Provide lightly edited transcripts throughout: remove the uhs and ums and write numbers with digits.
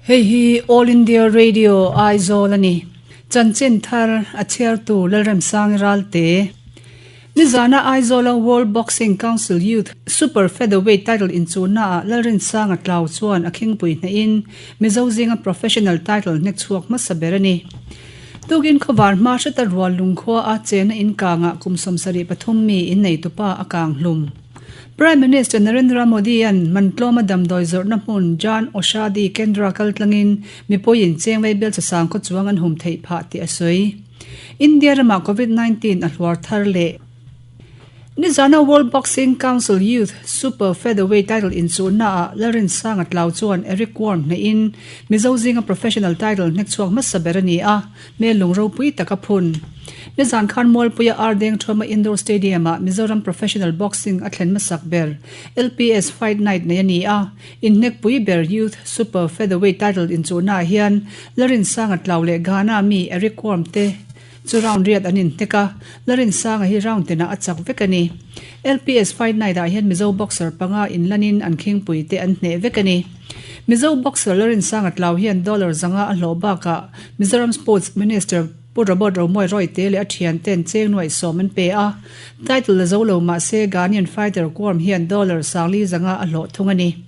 Hei hi All India Radio Aizawl a ni. Chanchin thar a chhiartu Lalremsangi Ralte. Nizana Aizawla World Boxing Council Youth Super Featherweight title inchuhnaah Lalrinsanga Tlau chuan a khingpui hnehin Mizo zinga professional title hnek chhuak hmasa ber a ni. Tukin khawvar hma hreta rual lungkhua a chena inkangah kum 73 mi inneitupa a kang hlum. Prime Minister Narendra Modi-a'n Mantlawma damdawi zawrhna hmun Jan Aushadhi Kendra kaltlangin mipuiin chengvei belcha sang khaw chuang an hum theih phah tih a sawi. India ramah Covid 19 a hluar thar leh. Nizana World Boxing Council Youth Super Featherweight title inchuhnaah Lalrinsanga Tlau chuan Eric Worm hnehin Mizo zinga professional title hnek chhuak hmasa ber a ni a, hmel lung ropui tak a phun. Nizan khan Mualpuia Ardeng Thawma Indoor Stadium-ah Mizoram Professional Boxing a thlen hmasak ber LPS Fight Night nei a ni a, inhnekpui ber Youth Super Featherweight title inchuhnaah hian Lalrinsanga Tlau leh Ghana mi Eric Worm te chu round riat an inhnek a, Lalrinsanga hi round tinah a chak vek a ni. LPS Fight Night-ah hian Mizo boxer panga inlanin an khingpui te an hneh vek a ni. Mizo boxer Lalrinsanga Tlau hian dollar zanga a hlawh bakah Mizoram Sports Minister Pu Robert Romawia Rawite leh a thianten cheng nuaih sawm an pe a, title la zo lo mah se Ghanaian fighter Quarm hian dollar sangli zanga a hlawh thung a ni.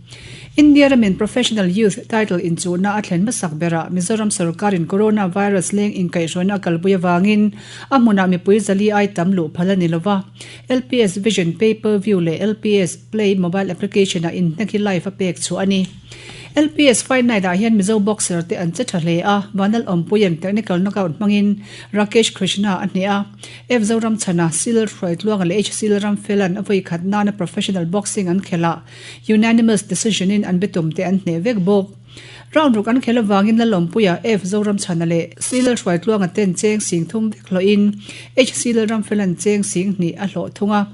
India ramin Professional Youth title inchuhna a thlen hmasak berah Mizoram sorkarin coronavirus leng inkaihhruaina a kalpui avangin a hmunah mipui zali ai tam luh phal a ni lova. LPS Vision Pay Per View leh LPS Play mobile application-ah inhnek hi live a pek chhuah a ni. LPS Fight Night-ah hian Mizo boxer te an che tha hle a, Vanlal Awmpuia'n technical knockout hmangin Rakesh Krishna a hneh a, F Zoramchhana, Sil Hruaitluanga leh H Sil Ramfela'n a vawi khat nana professional boxing an khelh a, unanimous decision-in an bitum te an hneh vek bawk. Round ruk an khelh avangin Lalawmpuia, F Zoramchhana leh C Lalhruaitluanga ten cheng sing thum vek hlawhin HC Lalramfela'n cheng sing hnih a hlawh thung a.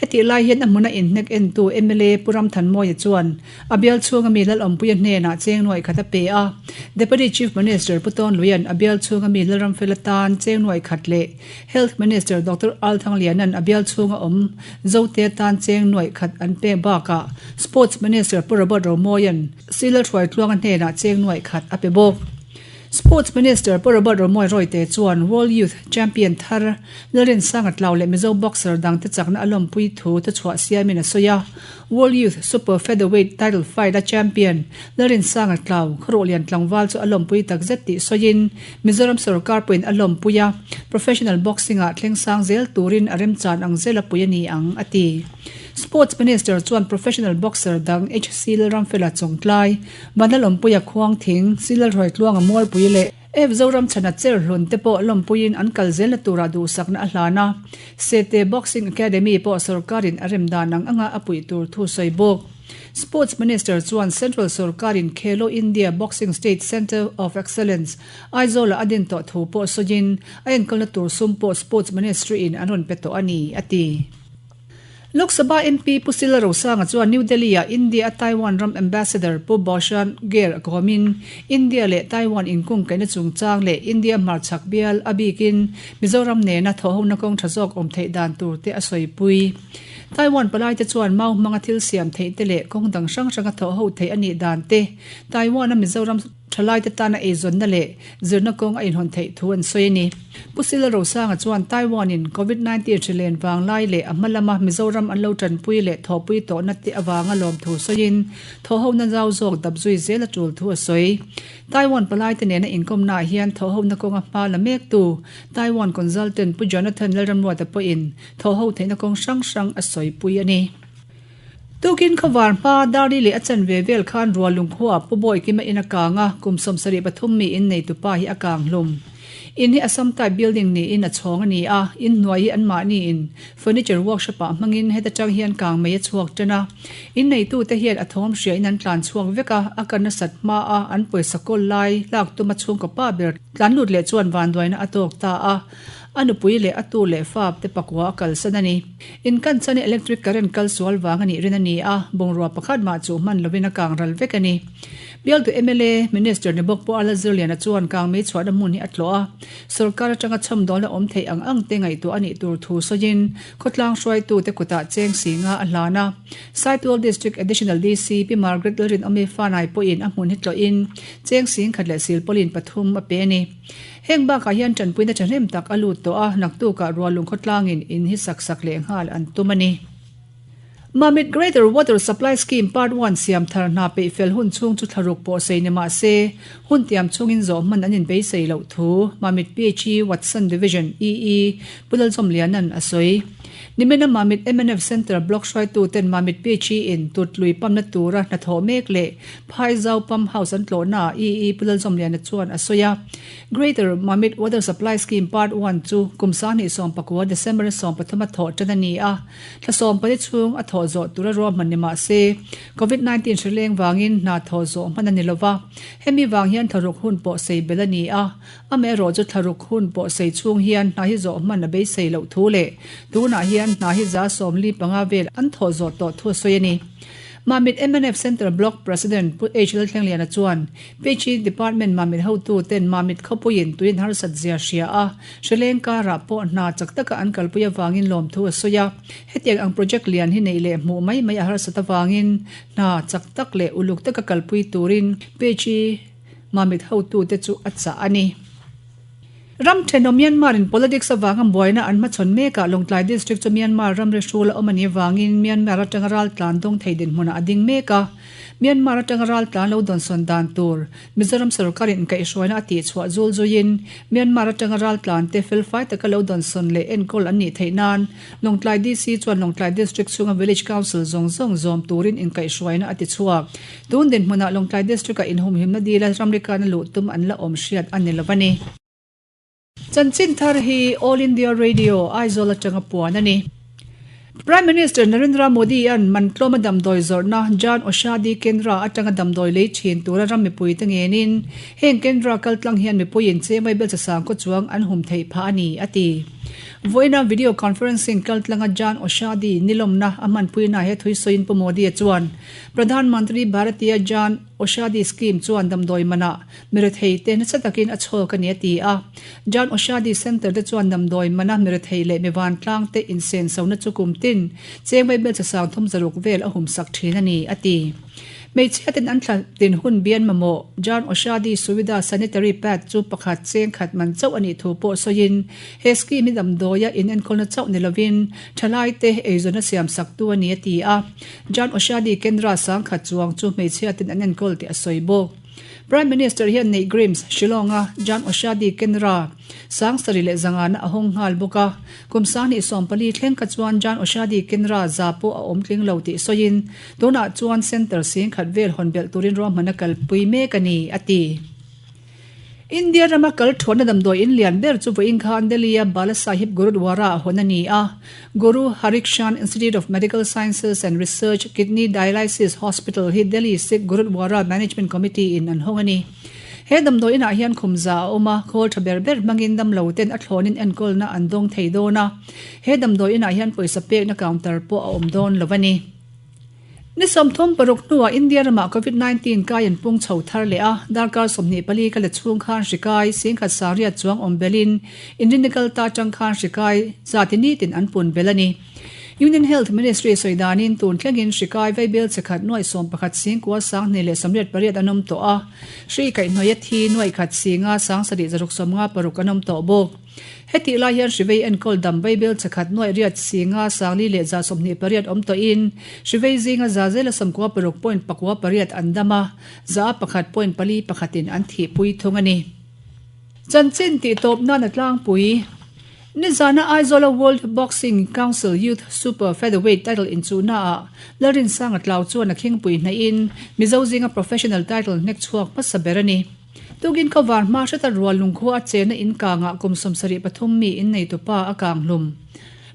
Hetih lai hian a hmuna inhnek entu mla Pu Ramthanmawia chuan a bial chhunga mi Lalawmpuia hnenah cheng nuaih khat a pe a. Deputy Chief Minister Pu Tawnluia'n a bial chhunga mi Lalramfela tan cheng nuaih khat leh Health Minister Doctor Al Thangliana'n a bial chhunga awm Zote tan cheng nuaih khat an pek bakah Sports Minister Pu Robert Romawia'n Silal Hruaitluanga hnenah cheng nuaih khat a pe bawk. Sports Minister Pu Robert Romawia Rawite chuan World Youth Champion thar Lalrinsanga Tlau leh Mizo boxer dangte chakna a lawmpui thu thuchhuah siamin a sawi a. World Youth Super Featherweight title fight a champion Lalrinsanga Tlau, Khawruhlian tlangval chu a lawmpui takzet tih sawiin Mizoram sorkar pawhin a lawmpui a, professional boxing-ah thleng sang zel turin a remchan ang zela pui a ni ang, a ti. Sports Minister chuan professional boxer dang HC Lalramfela Chawngtlai, Vanlalawmpuia Khuangthing, C Lalhruaitluanga Mualpui leh F Zoramchhana Cherhlun te pawh lawmpuiin an kal zelna turah duhsakna a hlan a, Sete Boxing Academy pawh sorkarin a rem dan ang anga a puih tur thu sawi bawk. Sports Minister chuan Central sorkarin Khelo India Boxing State Centre of Excellence, Aizawl-ah a din tawh thu pawh sawiin a enkawlna tur sum pawh Sports Ministry-in an rawn pe tawh a ni, a ti. Lok Sabha MP Pu Sila Rosanga chuan New Delhi-ah India-a Taiwan ram Ambassador Pu Bhushan Ger a kawmin India leh Taiwan inkungkaihna chungchang leh India hmarchhak bial a bikin Mizoram nena thawhhona kawng tha zawk awm theih dan tur te a sawipui. Taiwan palaite chuan mau hmanga thil siam theih te leh kawng dang hrang hranga thawhho theih a nih dan te Taiwan-a Mizoram Thalaite tana eizawnna leh zirna kawng a inhawn theih thu an sawi a ni. Pu Sila Rosanga chuan Taiwan-in Covid 19 hri len vang lai leh a hma lama Mizoram an lo tanpui leh thawhpui tawhna te avanga lawmthu sawiin thawhhona zau zawk dap zui zel a tul thu a sawi. Taiwan palaite nena inkawmnaah hian thawhhona kawnga hma la mektu Taiwan Consultant Pu Jonathan Lalramruata pawhin thawhho theihna kawng hrang hrang a sawipui a ni. Tukin khawvar hma Darli leh a chanve vel khan rual lungkhuaah Pu Bawikima in a kang a, kum 73 mi in neitupa hi a kang hlum. In hi Assam type building niin a chhawng a ni a, in hnuai hi anmahni in furniture workshop ah hmangin heta tang hian kang mei a chhuak tan a. In neitute hian a thawm hria in an tlan chhuak vek a, a kan nasat hma a an pawisa kawl lai lak tuma chhungkaw pa ber tlan lut leh chuan vanduaina a tawk ta a. A nupui leh a tu leh fa te pakua a kalsan a ni. In kan chan hi electric current kal sual vang a nih rin a ni a, bungrua pakhat mah chu hman lovin a kang ral vek a ni. Bialtu mla, Minister ni bawk pawh a la zirliana chuan kang mei chhuahna hmun hi a tlawh a, sorkar atanga chhawmdawlna awm theih ang ang te ngaihtuah a nih tur thu sawiin khawtlang hruaitute kutah cheng singa a hlan a. Saitual District Additional DC Pi Margaret Lalrinawmi Fanai pawhin a hmun hi tlawhin cheng sing khat leh silpawlin pathum a pe a ni. Heng bakah hian tanpuina thahnem tak a lut tawh a, naktukah rualung khawtlangin in hi sak sak leh nghal an tum a ni. Mamit Greater Water Supply Scheme Part One siam thar hna peih fel hun chhung chu thlaruk pawh sei ni mah se, hun tiam chhungin zawh hman an inbeisei loh thu Mamit PHE Watson Division EE Pu Lalzawmliana'n a sawi. Nimina Mamit mnf Centre Block hruaituten Mamit PHE in Tutlui pump-na tura hnathawh mek leh Phaizau Pump House an tlawhnaah EE Pu Lalzawmliana chuan a sawi a. Greater Mamit Water Supply Scheme Part One chu kum 2019 December 13 a thawh tan a ni a, thla 14 chhung a thawh zawh tura ruahman ni mah se, Covid 19 hri leng vangin hna thawh zawh hman a ni lo va, hemi vang hian thlaruk hun pawh sei belh a ni a, amaherawh chu thlaruk hun pawh sei chhung hian hna hi zawh hman a beisei loh thu leh tunah hian hna hi 45% vel an thawh zawh tawh thu a sawi a ni. Mamit mnf Centre Block President Pu H Lalthlengliana chuan PHE Department Mamit hotu ten Mamit khawpuiin tuin harsat zia hria a, hrileng karah pawh hna chak taka an kalpui avangin lawmthu a sawi a. Hetiang ang project lian hi neih leh hmuh mai mai a harsat avangin hna chak tak leh uluk taka kalpui turin PHE Mamit hotu te chu a chah a ni. Ram thenawm Myanmar in politics avanga buaina an hmachhawn mekah Lawngtlai District chu Myanmar ramri hrul a awm a nih avangin Myanmar atanga raltlan dawng thei dinhmunah a ding mek a. Myanmar atanga raltlan lo dawnsawn dan tur Mizoram sorkarin inkaihhruaina a tihchhuah zul zuiin Myanmar atanga raltlan te felfai taka lo dawnsawn leh enkawl an nih theih nan Lawngtlai DC chuan Lawngtlai District chhunga Village Council zawng zawng zawm turin inkaihhruaina a tichhuak. Tun dinhmunah Lawngtlai District-ah inhumhimna dila ramri kana luh tum an la awm hriat a ni lo a ni. Chanchin thar hi All India Radio, Aizawl atanga puan a ni. Prime Minister Narendra Modi-a'n Mantlawma damdawi zawrhna Jan Aushadhi Kendra atanga damdawi lei thin tura ram mipuite ngenin heng Kendra kaltlang hian mipuiin chengmai belcha sangkaw chuang an hum theih phah a ni, a ti. Vawiina video conferencing kaltlanga Jan Aushadhi nilawmna a hmanpuinaah he thuisawiin Pu Modi-a chuan Pradhan Mantri Bharatiya Jan Aushadhi Scheme chuan damdawi manah mirethei te nasa takin a chhawk a ni a ti a. Jan Aushadhi Centre te chuan damdawi mana mirethei leh mi vantlang te insensona chu kum tin cheng vaibelchhe sang 36 vel a humsak thin a ni a ti. Hmeichhia ten an thla tin hun bian mamawh Jan Aushadhi Suvidha Sanitary Pad chu pakhat cheng khat man chauh a nih thu pawh sawiin he scheme hi damdawia inenkawlna chauh ni lovin thalai te eizawnna siamsaktu a ni a ti a. Jan Aushadhi Kendra sangkhat chuang chu hmeichhia ten an enkawl tih a sawi bawk. Prime Minister hian Neih Grims, Shillong-a Jan Aushadhi Kendra sangsarih leh zangana a hawng nghal bawk a. Kum 2014 thleng kha chuan Jan Aushadhi Kendra za pawh a awm tling lo tih sawiin, tunah chuan centre singkhat vel hawn belh turin ruahman a kalpui mek a ni, a ti. India rama kal thuahna damdawi in lian ber chu vawiin khan Delhi-a Bala Sahib Gurudwara-ah hawn a ni a. Guru Harikshan Institute of Medical Sciences and Research Kidney Dialysis Hospital hi Delhi Sikh Gurudwara Management Committee-in an hawng a ni. He damdawi inah hian khum za a awm a, khawl tha ber ber hmangin damlo ten a thlawnin enkawlna an dawng thei dawn a. He damdawi inah hian pawisa pekna counter pawh a awm dawn lo a ni. Ni 36 hnuah India ramah Covid 19 kai an pung chho thar leh a, darkar 24 ka la chhung khan hri kai singkhat sangriat chuang awm belin inrinni kal ta atang khan hri kai zati nitin an pun bel a ni. Union Health Ministry sawi danin tun thlengin hri kai vaibel che khat nuaih 11 singkua sanghnih leh 88 an awm tawh a, hri kaihhnawih a thi nuaih khat singa sangsarih zaruk 56 an awm tawh bawk. Hetih lai hian Hrivei enkawl dam Baibel chakhat nuaih riat singa sangli leh 28 awm tawhin Hrivei zinga za zela 96 point pakua pariat an dam a, za pakhat point pali pakhatin an thihpui thung a ni. Chanchin tih tawp nan a tlangpui. Nizana Aizawla World Boxing Council Youth Super Featherweight title inchuhnaah Lalrinsanga Tlau chuan a khingpui hnaihin Mizo zinga professional title hnek chhuak hmasa ber a ni. Tukin khawvar hma hreta rual lungkhua a chenna in kangah kum 73 mi innei tupa a kang hlum.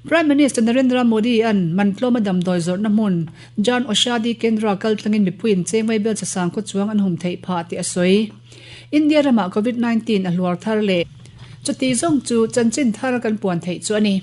Prime Minister Narendra Modi-a'n Mantlawma damdawi zawrhna hmun Jan Aushadhi Kendra kal tlangin mipuiin chengmai belchhe sangkhaw chuang an hum theih phah tih a sawi. India ramah Covid 19 a hluar thar leh. Chuti zawng chu chanchin thar kan puan theih chu a ni.